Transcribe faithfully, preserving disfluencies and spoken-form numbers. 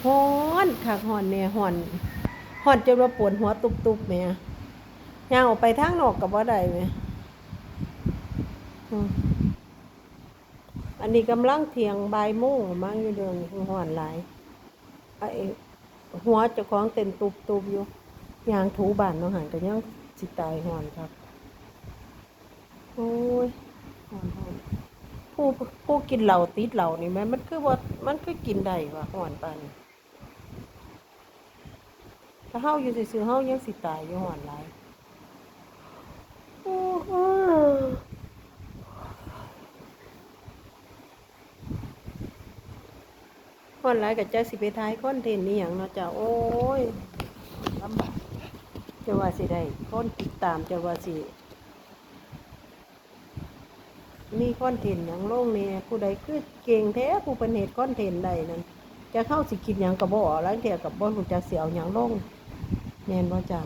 ฮ้อนคักฮ้อนแน่ ฮ้อน ฮ้อนจนว่าปวดหัวตุบๆแหม ย่างออกไปทางนอกก็บ่ได้แหม อืม อันนี้กำลังเที่ยงบ่ายโมงมั้ง อยู่เดินฮ้อนหลาย ไอ้หัวเจ้าของเต้นตุบๆอยู่ ย่างถูบ้านเนาะหั่นก็ยังสิตายฮ้อนคัก โอ้ย ฮ้อนๆ ผู้ ผู้กินเหล้าติดเหล้านี่แหม มันคือว่า มันคือกินได้วะ ฮ้อนปานนี้ ถ้าเฮาอยู่ซื่อๆ เฮายังสิตายอยู่ ฮ้อนหลาย ฮ้อนหลายก็จักสิไปถ่ายคอนเทนต์อีหยังเนาะจ้ะ โอ้ย ลำบาก จะว่าสิได้คนติดตาม จะว่าสิ มีคอนเทนต์หยังลงแหน่ ผู้ใดคือเก่งแท้ ผู้เพิ่นเฮ็ดคอนเทนต์ได้นั่น จักเฮาสิคิดหยังก็บ่ออก ลางเทื่อก็บ่รู้จักสิเอาหยังลง แม่นบ่จ้ะ?